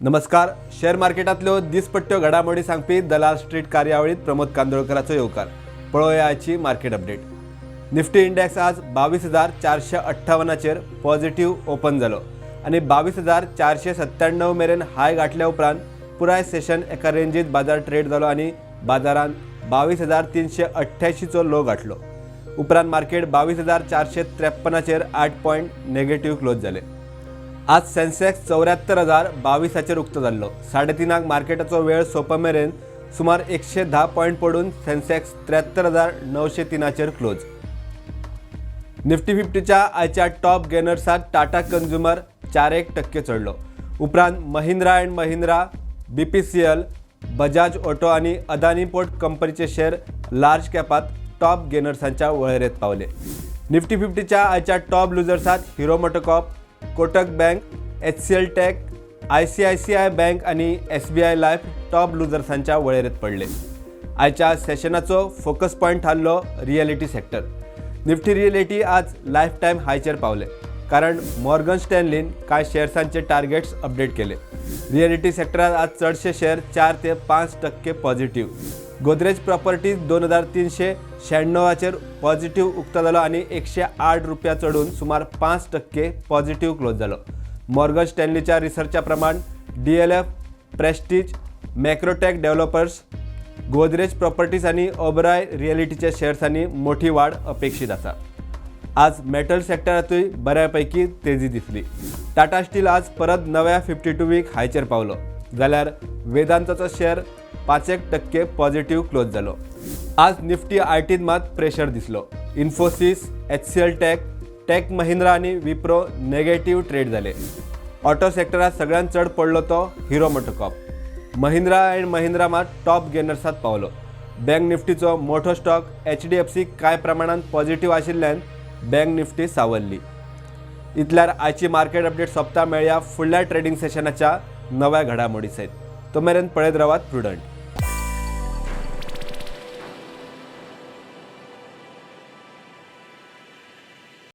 नमस्कार. शेअर मार्केटांतल्यो दिसपट्ट्यो घडामोडी सांगपी दलाल स्ट्रीट कार्यावळीत प्रमोद कांदोळकराचो येवकार. पळोवया आजची मार्केट अपडेट. निफ्टी इंडेक्स आज 22,458चेर पॉझिटिव्ह ओपन जालो आनी 22,497 मेरेन हाय गाठल्या उपरांत पुराय सेशन एका रेंजीत बाजार ट्रेड जालो आनी बाजारान 22,388चो लो गाठलो. उपरांत मार्केट 22,453चेर 8 पॉयंट नेगेटिव्ह क्लोज जाले. आज सेन्सेक्स 74,022चेर उक्तो जाल्लो. 3:30क मार्केटाचो वेळ सोंपा मेरेन सुमार 110 पॉयंट पडून सेन्सेक्स 73,903चेर क्लोज. निफ्टी 50च्या आयच्या टॉप गेनर्सात टाटा कंझ्युमर 4.1% चडलो. उपरांत Mahindra and Mahindra, BPCL, Bajaj Auto आनी अदानी पोर्ट कंपनीचे शेअर लार्ज कॅपात टॉप गेनर्सांच्या वळेरेंत पावले. निफ्टी 50च्या आयच्या टॉप लुजर्सात Hero MotoCorp, Kotak Bank, HCL Tech, ICICI Bank आनी एसबीआय लायफ टॉप लुजर्सांच्या वळेरेंत पडले. आयच्या सेशनाचो फोकस पॉयंट थारलो रियल्टी सेक्टर. निफ्टी रियल्टी आज लायफ टायम हायचेर पावले, कारण मॉर्गन स्टॅनलीन कांय शेअर्सांचे टार्गेट्स अपडेट केले. रियल्टी सेक्टरात आज चडशे शेअर 4 ते 5% पॉझिटिव्ह. गोदरेज प्रॉपर्टीज 2396चेर पॉझिटिव्ह उक्तो जालो आनी 108 रुपया चडून सुमार 5% पॉझिटिव्ह क्लोज जालो. मॉर्गन स्टॅनलीच्या रिसर्चा प्रमाण DLF, Prestige, Macrotech developers, Godrej properties आनी ओबराय रियल्टीच्या शेअर्सांनी मोठी वाड अपेक्षीत आसा. आज मेटल सेक्टरांतूय बऱ्यापैकी तेजी दिसली. टाटा स्टील आज परत नव्या 52 वीक हायचेर पावलो, जाल्यार वेदांताचो शेअर 5.1% पॉझिटिव्ह क्लोज जालो. आज निफ्टी आयटीत मात प्रेशर दिसलो. इन्फोसिस, एचसीएल टेक, टेक महिंद्रा आनी विप्रो नेगेटिव्ह ट्रेड जाले. ऑटो सेक्टरात सगळ्यात चड पडलो तो हिरो मोटोकॉर्प. महिंद्रा अँड महिंद्रा मात टॉप गेनर्सात पावलो. बँक निफ्टीचो मोठो स्टॉक एचडीएफसी कांय प्रमाणात पॉझिटिव्ह आशिल्ल्यान बँक निफ्टी सावरली. इतल्यार आयची मार्केट अपडेट सोंपता. मेळया फुडल्या ट्रेडिंग सेशनाच्या नव्या घडामोडी सयत. तो मेरेन पळयत रावात प्रुडंट.